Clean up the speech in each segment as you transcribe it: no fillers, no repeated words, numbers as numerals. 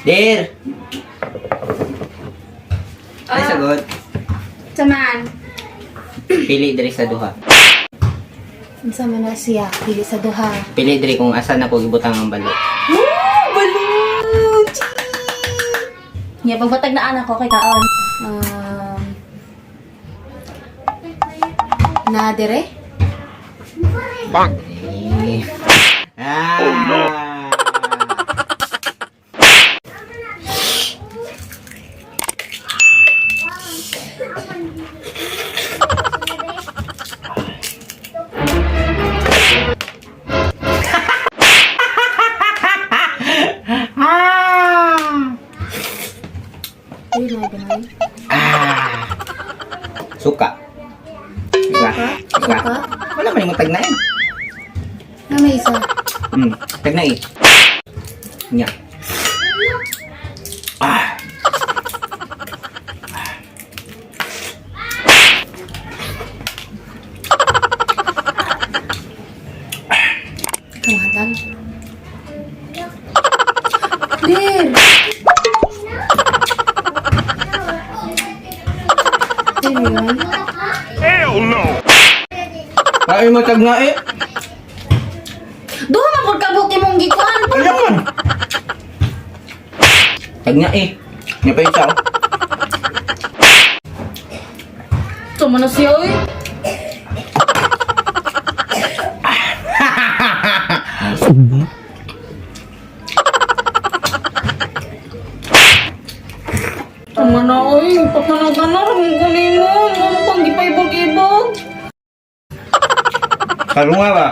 Der! Ay, sagot. Saman. Pili diri sa duha. Unsa man na siya? Pili sa duha. Pili diri kung asa na ko gibutang ang balot. Woo! Balut! Nya pagbatag na anak ko kay kaon. Na dire? Eh. Ah! Oh no! Uy, mga gamay. Ah! Suka. Suka. Suka. Suka? Wala man yung tag na eh. Na may isa. Tag na eh. Nya. Ah! Kamatag. Dir! Sino yun? Ay, matag na eh. Duha man pud ka buki mong gikuan. Ano man? Tag na eh. Nya pa isa oh. Tama na siya oy. Tama na oy, patanag-tanar mo kunin mo. Mo pang gipaibog-ibog. Karunga ba?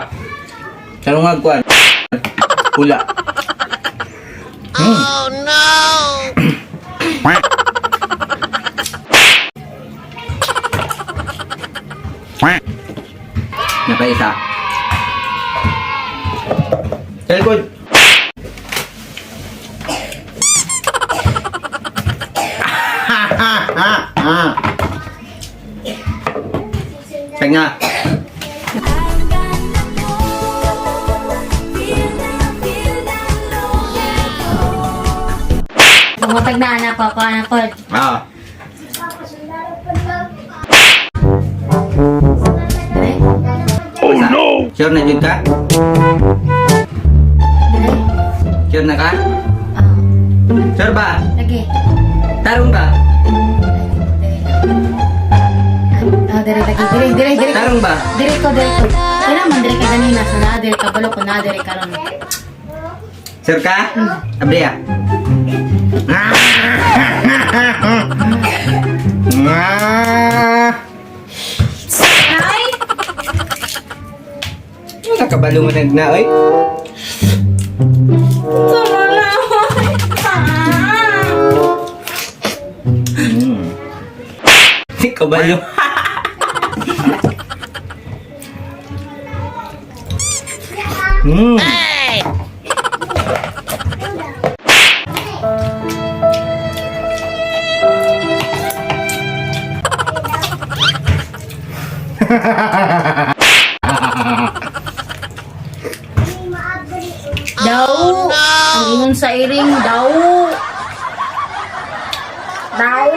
Karunga kuan. Pula. Oh no. Napa isa. Telepon. Tengah. Pangutag na anak ko, ako anak ko. Ah. Oh no! Sure na jud ka? Sure na ka? Ah, Sure ba? lagi. Tarong ba? Ah, dire lagi, dire, dire, dire. Tarong ba? Dire ko, dire ko. Kaya man dire ka ganina sa naa dire ka balo ko naa dire karon. Sure ka? Abri ah. Ah! Ay! Ano nakabalo mo nagna oy? Tama na. Si kabalo. Daw. Ang ingon sa iring daw. Daw.